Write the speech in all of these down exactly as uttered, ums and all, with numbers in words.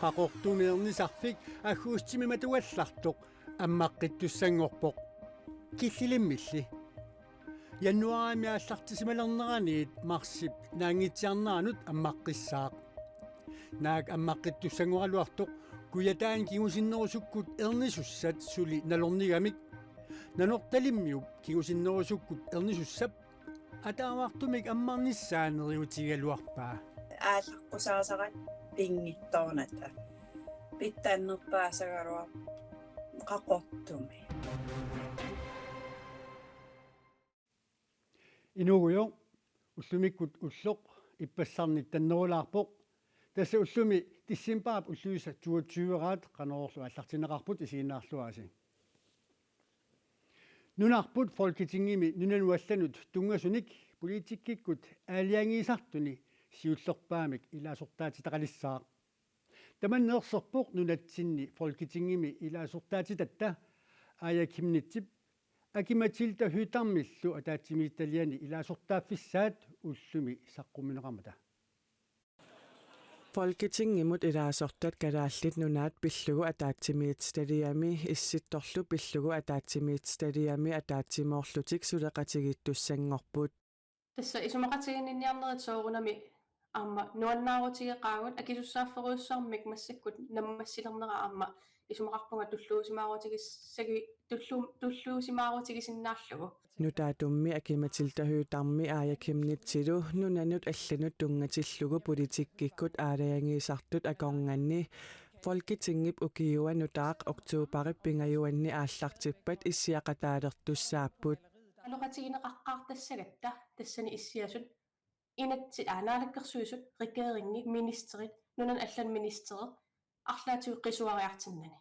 Qaqortumi ernisarfik aggustimi matugallartoq ammaqqittussanngorpoq. Killilimmilli. Januaarimi aallartisimalerneraniit marsip naanngitsiarneranut ammaqqissaaq. Naak ammaqqittussanngoraluartoq Kujataani kingusinnerusukkut ernisussat suli nalornigamik. Nanortalimmiup kingusinnerusukkut ernisussap ataavartumik ammarnissaa neriuutigigaluarpaa. Aallaqqusaasara pinngitsoornata. Pitsannerpaasagaluarpoq Qaqortumi. Inuugujoq, ullumikkut ulloq ippassarnit tannerulaarpoq. Tassa ullumi decembarip ulluisa toogtyveraat Qanoorlu aallartinneqarput, isiginnaarluarisi. Nunarput Folketingimi nunanut allanut tunngasunik politikkikkut aalajangiisartuni siullerpaamik ilaasortaatitaqalissaaq. Tamanna erserpoq nunatsinni Folketingimi ilaasortaatitatta Aaja Chemnitzip Aki-Matilda Høegh-Damillu ataatsimiititaliani ilaasortaaffissaat ullumi saqqummiunneqarmata. Folketingimut ilaasortat Kalaallit Nunaat pillugu ataatsimiititaliami Issittorlu pillugu ataatsimiititaliami ataatsimoorlutik suleqatigiittussanngorput. Tassa isumaqatiginninniarnerit soorunami aamma nuannaarutigeqaagut, akisussaafferujussuarmik massakkut nammassilernera aamma isumaqarpunga tulluusimaarutigissagi-, tullu-, tulluusimaarutigisinnaallugu. Nutaatummi Aki-Matilda Høegh-Dammi Aaja Chemnitzilu nunanut allanut tunngatillugu politikkikkut aalajangiisartut akornanni Folketingip ukiua nutaaq oktobarip pingajuanni aallartippat issiaqataalertussaapput. Aloqatigineqaqqaartassagatta tassani issiasut inatsit, aa, naalakkersuisut, regeringi, ministerit, nunanut allanut ministerit, arlaatigut qisuariartinnani.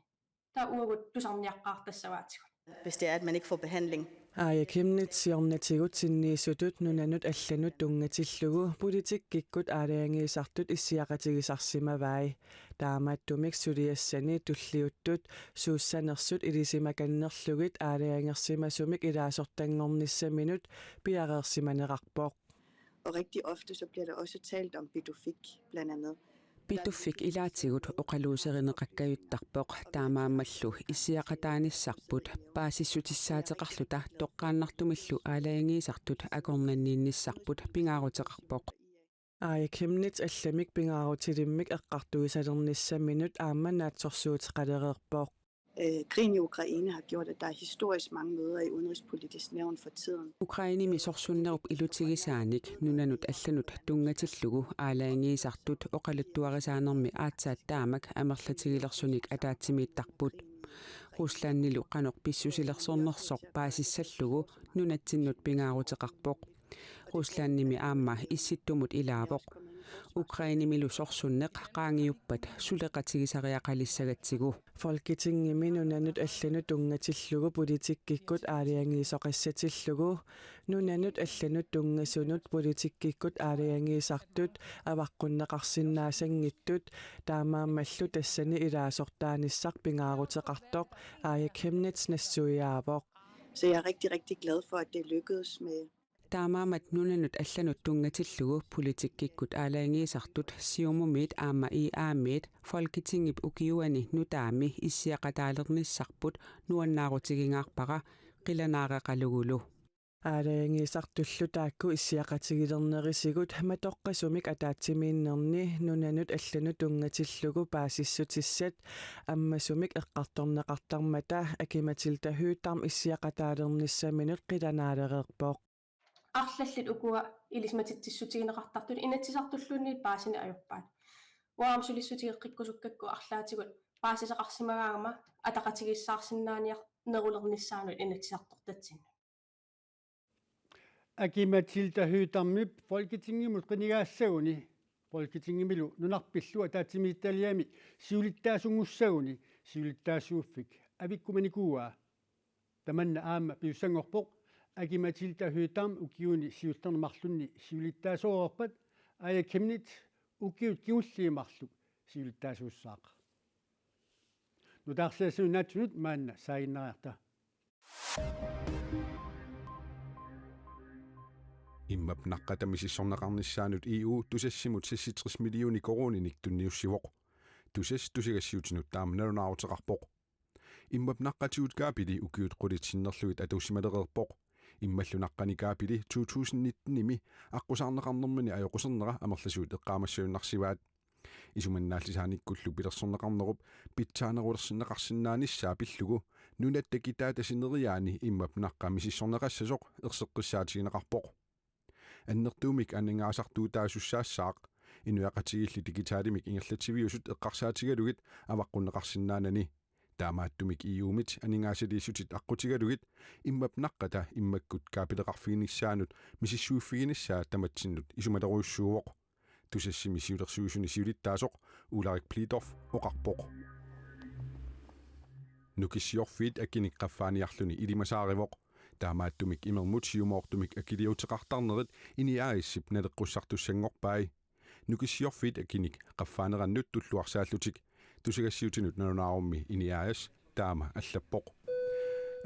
Taava uagut tusarniaqqaartassavaatigut. Hvis det er, at man ikke får behandling. Aaja Chemnitz siornatigut sinniisutut nunanut allanut tunngatillugu politikkikkut aalajangiisartut issiaqatigisarsimavai. Taamaattumik suliassani tulliuttut suussanersut ilisimakannerlugit aalajangersimasumik ilaasortanngornissaminut piareersimanerarpoq. Og rigtig ofte så bliver der også talt om Pituffik, blandt andet. Pituffik ilaatigut oqaluuserineqakkajuttarpoq, taamaammallu issiaqataanissarput paasissutissaateqarluta toqqaannartumillu aalajangiisartut akornanniinnissarput pingaaruteqarpoq. Aaja Chemnitz allamik pingaarutilimmik eqqartuisalernissaminut aamma naatsorsuuteqalereerpoq. Øh, krigen i Ukraine har gjort, at der er historisk mange møder i Udenrigspolitisk Nævn for tiden. Ukrainemi sorsunnerup ilutigisaanik nunanut allanut tunngatillugu aalajangiisartut oqaluttuarisaanermi aatsaat taamak amerlatigilersunik ataatsimiittarput. Ruslandilu qanoq pissusilersornersoq paasissallugu nunatsinnut pingaaruteqarpoq. Ruslandimi aamma Issittumut ilaavoq. Ukrainemilu sorsunneq qaangiuppat suleqatigisariaqalissagatsigu. Folketingimi nunanut allanut tunngatillugu politikkikkut aalajangiisoqassatillugu, nunanut allanut tunngasunut politikkikkut aalajangiisartut avaqqunneqarsinnaasanngitsut, taamaammallu tassani ilaasortaanissaq pingaaruteqartoq Aaja Chemnitz nassuiaavoq. Så jeg er rigtig, rigtig glad for, at det lykkedes med Taamaammat nunanut allanut tunngatillugu politikkikkut aalajangiisartut Siumumiit aamma I A-miit Folketingip ukiuani nutaami issiaqataalernissarput nuannaarutigingaarpara, qilanaareqalugulu. Aalajangiisartullu taakku issiaqatigilernerisigut matoqqasumik ataatsimiinnerni nunanut allanut tunngatillugu paasissutissat ammasumik eqqartorneqartarmata Aki-Matilda Høegh-Dam issiaqataalernissaminut qilanaalereerpoq. Arlallit ukua ilisimatitsissutigineqartartut Inatsisartulluunniit paasineq ajorpaat. Uanga aamma sulissutigeqqikkusukkakku arlaatigut paasisaqarsimagaangama ataqatigiissaarsinnaaniar-, nerulernissaanut Inatsisartortatsinnut. Aki-Matilda Høegh-Damip Folketingimut qinigaassaguni, Folketingimilu nunarpillu ataatsimiititaliami siulittaasunngussaguni siulittaasuuffik avikkumanikuuaa. Tamanna aamma pisussanngorpoq Aki-Matilda Høegh-Dam ukiuni siullerni marlunni siulittaasuuppata, Aaja Chemnitz ukiut kingulliit marluk siulittaasuussaaq. Nutaarsiassat nunatsinni maanna saaginnariarta. Immap naqqata misissorneqarnissaanut E U Tusassimut seksogtres millioner koruuninik tunniussivoq. Tusass tusagassiutinut taama nalunaaruteqarpoq. Immap naqqatigut kaapili ukiut qulit sinnerlugit atuussimalereerpoq. Immallu naqqani kaapili to tusind nitten-imi aqqusaarneqarnermini ajoqusernera amerlasuut eqqaamassajunnaarsivaat. Isumannaallisaanikkullu pilersorneqarnerup pitsaanerulersinneqarsinnaanissaa pillugu nunatta kitaata sineriaani immap naqqa misissorneqassasoq erseqqissaatigineqarpoq. Annertuumik aningaasartuutaasussaassaaq, inuiaqatigiilli digitalimik ingerlatsiviusut eqqarsaatigalugit avaqqunneqarsinnaanani. Taamaattumik E U-mit aningaasaliissutit aqqutigalugit immap naqqata immakkut kaapileqarfiginissaanut misissuiffiginissaa tamatsinnut isumalerujussuuvoq. Tusassimi siulersuisuni siulittaasoq Ulrik Blidorf oqarpoq. Nukissiorfiit akinik qaffaaniarluni ilimasaarivoq. Taamaattumik imermut siumoortumik akiliuteqartarnerit I N I A S-ip naleqqussartussanngorpai. Nukissiorfiit akinik qaffaanerannut tulluarsaallutik tusagassiutinut nalunaarummi I N I A S taama allappoq.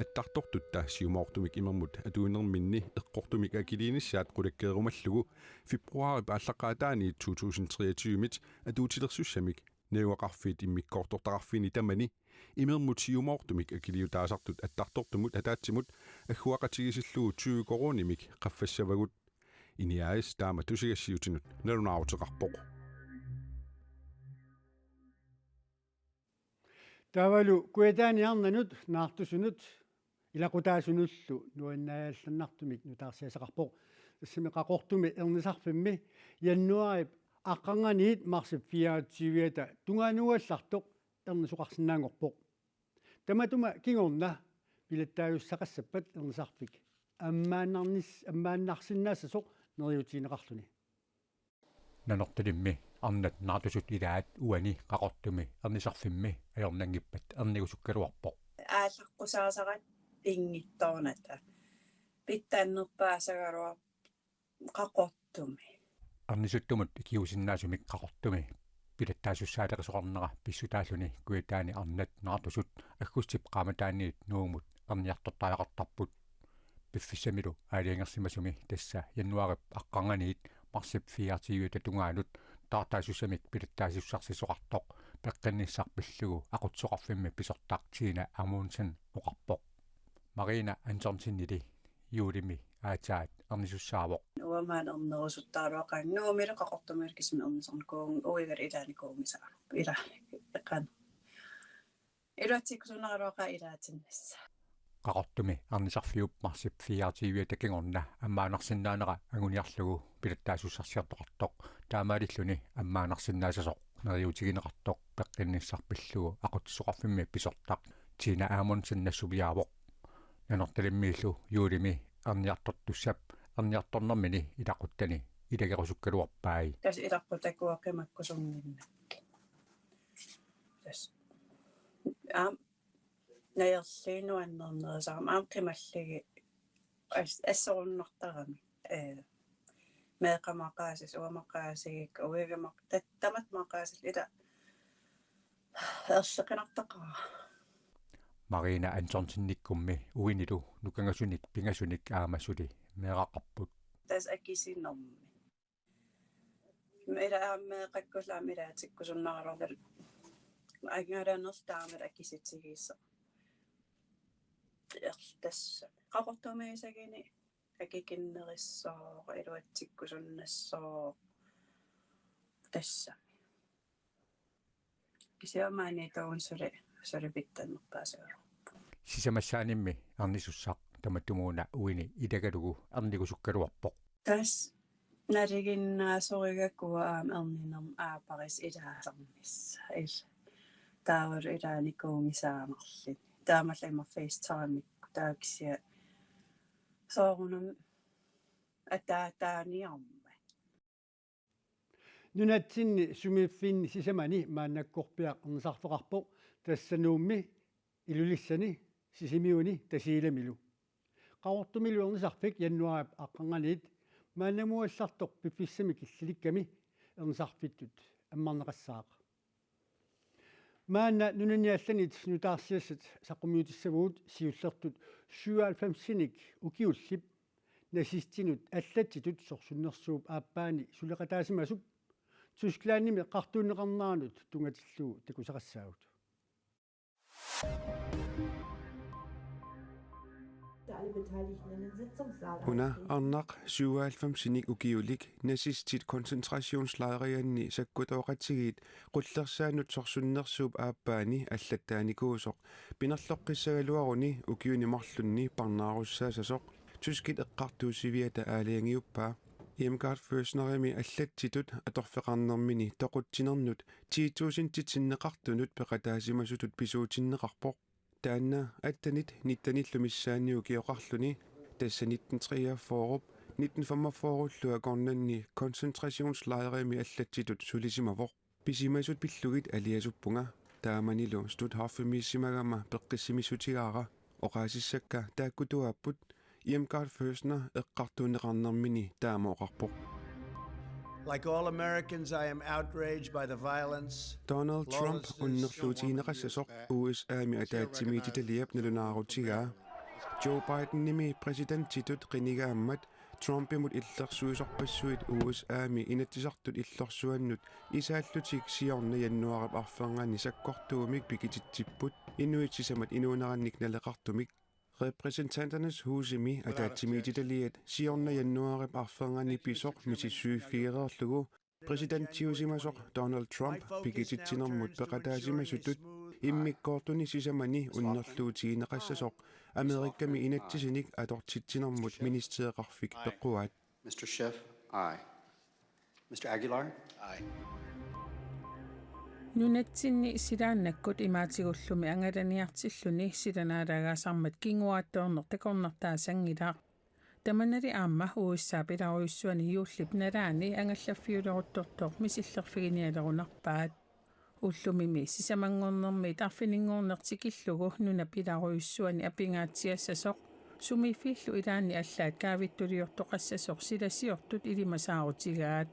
Attartortutta siumoortumik imermut atuinerminni eqqortumik akiliinissaat qulakkeerumallugu februaarip aallaqqaataani to tusind treogtyve-mit atuutilersussamik najugaqarfiit immikkoortortaqarfiini tamani imermut siumoortumik akiliutaasartut attartortumut ataatsimut agguaqatigiissillugu tyve koruunimik qaffassavagut. I N I A S taama tusagassiutinut nalunaaruteqarpoq. Taavalu Kujataani arnanut naartusunut ilaqutaasunullu nuannaallannartumik nutaarsiassaqarpoq. Tassami Qaqortumi ernisarfimmi januaarip aqqarnganiit marsip fireogtyviata tungaanut uallartoq ernisoqarsinnaanngorpoq. Tamatuma kingorna pilattaasussaqassappat ernisarfik ammaannarnis-, ammaannarsinnaassasoq neriuutigineqarluni. Nanortalimmi arnat naartusut ilaat uani Qaqortumi ernisarfimmi ajornanngippat ernigusukkaluarpoq. Aallaqqusaasarat pinngitsoornata. Pitsannerpaasagaluarpoq Qaqortumi. Ernisuttumut ikiuusinnaasumik Qaqortumi pilattaasussaaleqisoqarnera pissutaalluni Kujataani arnat naartusut aggustip qaammataaniit Nuummut erniartortariaqartarput. Piffissamilu aalajangersimasumi tassa januaarip aqqarnganiit marsip fireogtyviata tungaanut taartaasussamik pilattaasussarsisoqartoq peqqinnissaq pillugu aqutsisoqarfimmi pisortaq Tina Amundsen oqarpoq. Marina Antonsenili juulimi aatsaat ernisussaavoq. Uamaana ernerusuttaraluaqaanga Nuummilu Qaqortumilu kisimi ernisornikuuvunga uigal ilaanikuunngisaa. Ila eqqan. Iluatsikkusunnaaraluaqaanga ilaatinnissaa. Qaqortumi ernisarfiup marsip fireogtyviata kingorna ammaannarsinnaanera anguniarlugu pilattaasussarsiortoqartoq. Taamaalilluni ammaannarsinnaassasoq neriuutigineqartoq peqqinnissaq pillugu aqutsisoqarfimmi pisortaq Tina Amundsen nassuiaavoq. Nanortalimmiillu juulimi erniartortussap erniartornermini ilaquttani ilagerusukkaluarpai. Tassa ilaquttakka qimakkusunnginnakkit. Tassa. Aamma najarlunga nuannernerisarami aamma qimallugit as-, assorunnartarami. Ee, meeqqat maqaasisut, uanga maqaasiga, uiga maq-, tat-, tamatta maqaasillunga ila erseqqinartaqaara. Marina Antonsenikkummi uinilu nukangasunik pingasunik aamma suli meeraqarput. Tassa akisunermi. Ila aamma meeqqakkullu aamma ilaatsikkusunnaaraluarluni. Angalanerlu taama akisutigisoq. Tassa. Qaqortumiisaguni akikinnerissooq, iluatsikkusunnassooq. Tassa. Kisianni maani taavunga suli, suli pitsannerpaasagaluarpoq. Sisamassaanimmi ernisussaq tamatumuuna uini ilagalugu ernigusukkaluarpoq. Tassa nalinginnaasorigakku aamma erninermi aapparissaq ilaasarnissaa. Il-, taavalu ilaanikuunngisaa marlunnik. Taamaallaat ima FaceTime-ikkut taava kisianni soorunami ataataaniarmat. Nunatsinni sumiiffinni sisamani maannakkorpiaq ernisarfeqarpoq, tassa Nuummi, Ilulissani, Sisimiuni Tasiilamilu. Qaqortumilu ernisarfik januaarip aqqarnganiit maannamut uallartoq piffissami killilikkami ernisarfittut ammarneqassaaq. Maanna nunani allanit nutaarsiassat saqqummiutissavagut siullertut syvoghalvfemsinik ukiullip nazistinut allatsitut sorsunnersuup aappaani suleqataasimasup Tysklandimi eqqartuunneqarneranut tunngatillugu takusaqassaagut. Una arnaq syvoghalvfemsinik ukiulik nazistit koncentrationslejrianni sakkutooqatigiit qullersaanut sorsunnersuup aappaani allattaanikuusoq pinerloqqissagaluaruni ukiuni marlunni parnaarussaassasoq tyskit eqqartuussiviata aalajangiuppaa. Irmgard Fürstnerimi allatsitut atorfeqarnermini toqutsinernut ti tusindit sinneqartunut peqataasimasutut pisuutinneqarpoq. Taanna attenit nittenillu missaanni ukioqarluni, tassa nitten treogfyrre, nitten femogfyrre-llu akornanni koncentrationslejrimi allatsitut sulisimavoq. Pisimasut pillugit aliasuppunga. Taamanilu Stutthof-imiissimagama peqqissimissutigaara. Oqaasissakka taakkutuaapput. Irmgard Fürstner eqqartuunneqarnermini taama oqarpoq. Like all Americans, I am outraged by the violence. Donald Trump unnerluutigineqassasoq U S A-mi ataatsimiititaliap nalunaarutigaa. Joe Bidenimi præsidentitut qinigaammat Trumpimut illersuisorpassuit U S A-mi Inatsisartut illorsuannut isaallutik siorna januaarip arfernganni sakkortuumik pikititsipput inuit sisamat inuunerannik naleqartumik. Repræsentanternes Husimi ataatsimiititaliat siorna januaarip arfernganni pisoq misissuiffigereerlugu præsidentiusimasoq Donald Trump pikititsinermut peqataasimasutut immikkoortuni sisamani unnerluutigineqassasoq Amerikami inatsisinik atortitsinermut ministereqarfik pequaat. Mister Schiff, aye. Mister Aguilar? Aye. Nunatsinni silaannakkut imaatigulluunniit angalaniartilluni silanaalagaasarmat kinguaattoorneq takornartaasanngilaq. Tamannali aamma U S A-p ilarujussuani juullip nalaani angallaffiuleruttortoq misillerfiginialerunarpaat. Ullumimi sisamanngornermiit arfininngorneq tikillugu nunap ilarujussuani apingaatsiassasoq sumiiffiillu ilaanni allaat kaavittuliortoqassasoq silasiortut ilimasaarutigaat.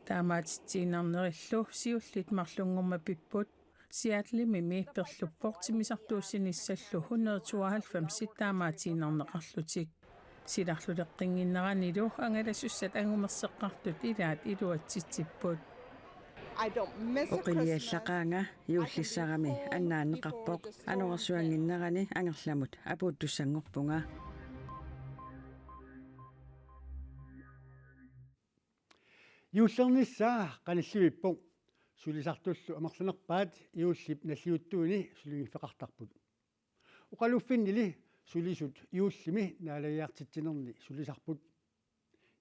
Taamaatitsiinnarnerillu siulliit marlunngormat pipput. Seattlemimi perluppoq timmisartuussinissallu hundrede tooghalvfemsit taamaatiinnarneqarlutik. Silarluleqqinnginneranilu angalasussat angumerseqqartut ilaat iluatsitsipput. I don't miss a Christmas. Oqiliallaqaanga, juullissarami annaanneqarpoq. Anorersuannginnerani angerlamut apuuttussanngorpunga. Juullernissaa qanillivippoq. Sulisartullu amerlanerpaat juullip nalliuttuini sulinngiffeqartarput. Oqaluffinnili sulisut juullimi naalagiartitsinerni sulisarput.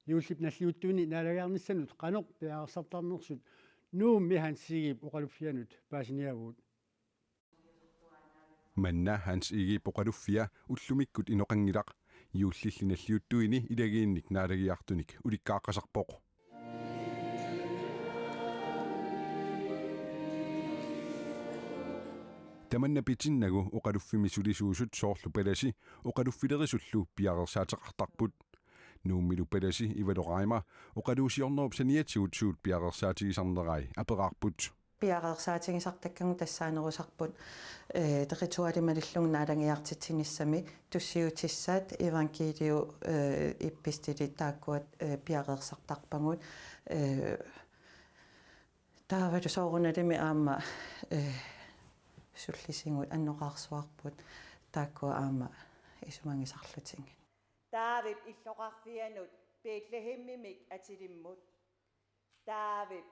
Juullip nalliuttuini naalagiarnissanut qanoq piareersartarnersut Nuummi Hans Egedep oqaluffianut paasiniaavugut. Manna Hans Egedep oqaluffia ullumikkut inoqanngilaq. Juullilli nalliuttuini ilagiinnik naalagiartunik ulikkaaqqasarpoq. Tamanna pitinnagu oqaluffimmi sulisuusut soorlu palasi oqaluffilerisullu piareersaateqartarput. Nuummilu palasi Ivalo Reimer oqaluusiornerup saniatigut suut piareersaatigisarnerai aperaarput. Piareersaatigisartakkagut tassaanerusarput, eh, rituali malillugu naalagiartitsinissami tussiutissat, evangeliu, eh, epistili taakkua, eh, piareersartarpagut, eh, taavalu soorunalimi aamma, eh, sullisigut annoqarsuarput taakkua aamma isumagisarlutigit. Daavip illoqarfianut Betlehemimik atilimmut. Daavip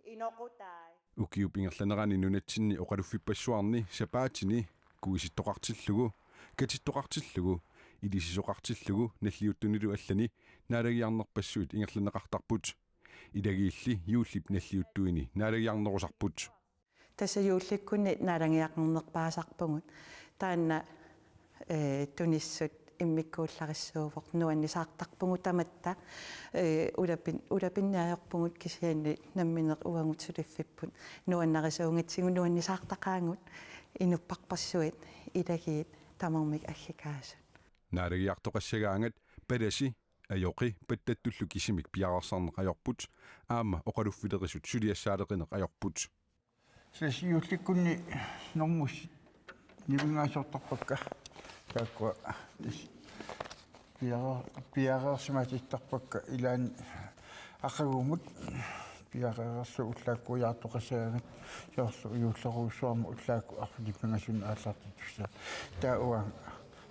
inoqutai. Ukiup ingerlanerani nunatsinni oqaluffippassuarni sapaatini kuisittoqartillugu, katittoqartillugu, ilisisoqartillugu nalliuttunilu allani naalagiarnerpassuit ingerlanneqartarput. Ilagiilli juullip nalliuttuini naalagiarnerusarput. Tassa juullikkunni naalagiaqarnerpaasarpugut. Taanna, eh, tunissut immikkuullarissuuvoq, nuannisaartarpugut tamatta, eh, ulapin-, ulapinneq ajorpugut kisianni nammineq uagut suliffipput. Nuannarisuugatsigu nuannisaartaqaagut inuppassuit ilagiit tamarmik aggikaasut. Naalagiartoqassagaangat palasi, ajoqi pattattullu kisimik piareersarneq ajorput, aamma oqaluffilerisut suliassaaleqineq ajorput. Tassa juullikkunni normut nivinngaasoortarpakka. Taakkua tassa piare-, piareersimaatittarpakka ilaanni aqagumut Iaqeerarlu ullaakkut ujaartoqassagaangat soorlu juullerujussuarmut ullaakkut arfineq-pingasunut aallartittussaat. Taava uanga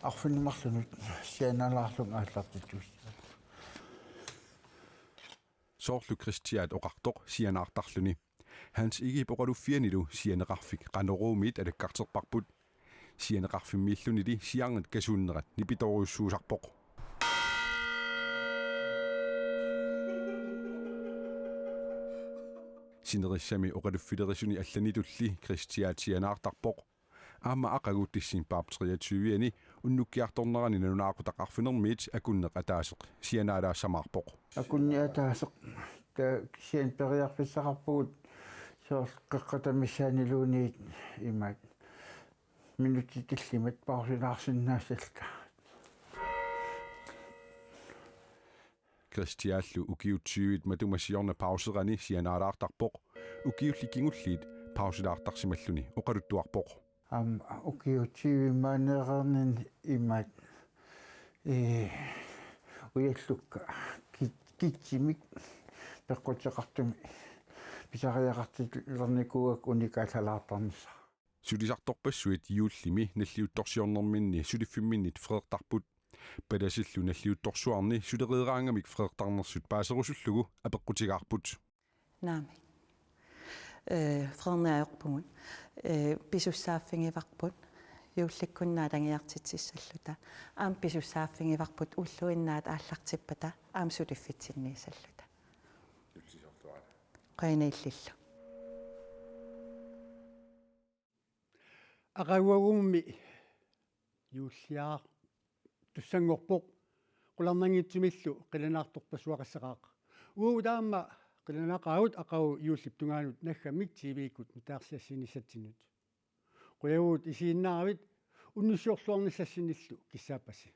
arfineq-marlunut sianaalaarlunga aallartittussaat. Soorlu Kristiaat oqartoq sianaartarluni. Hans Egedep oqaluffianilu sianeqarfik Qanoruumiit alakkarterparput. Sianeqarfimmiillunili siarnat kasuunnerat nipitorujussuusarpoq. Sinerissami oqaluffilerisuni allanitulli Kristiaat sianaartarpoq. Aamma aqagu Dissenbap treogtyve-ani unnukkiartornerani nalunaaqutaq arfinermiit akunneq ataaseq sianaalaassamaarpoq. Akunneq ataaseq ta-, kisianni periarfissaqarpugut soorlu qeqqata missaaniluunniit imaat minutsit tallimat pausilaarsinnaassalluta. Kristiaallu ukiut tyvit matuma siorna pauserani sianaalaartarpoq. Ukiulli kingulliit pausilaartarsimalluni oqaluttuarpoq. Aamma ukiut tyvit maaniinnerini imaat, ee, ujallukka ki-, kitsumik peqquteqartumik pisariaqartillernikuugakku unikaallalaartarnissaq. Sulisartorpassuit juullimi nalliuttorsiornerminni suliffimminnit freertarput. Palasillu nalliuttorsuarni sulereeraangamik freertarnersut paaserusullugu apeqqutigaarput. Naamik. Ee, freerneq ajorpugut. Ee, pisussaaffigivarput juullikkunni naalangiartitsissalluta. Aamma pisussaaffigivarput ulluinnaat aallartippata aamma suliffitsinniissalluta. Qujanaq illillu. Aqaguagummi juulliartussanngorpoq qularnanngitsumillu qilanaartorpassuaqassaqaaq. Uagut aamma qilanaqaagut aqagu juullip tungaanut naggammik T V-kkut nutaarsiassiinissatsinnut. Qujavugut isiginnaaravit, unnussiorluarnissassinnillu kissaappassi.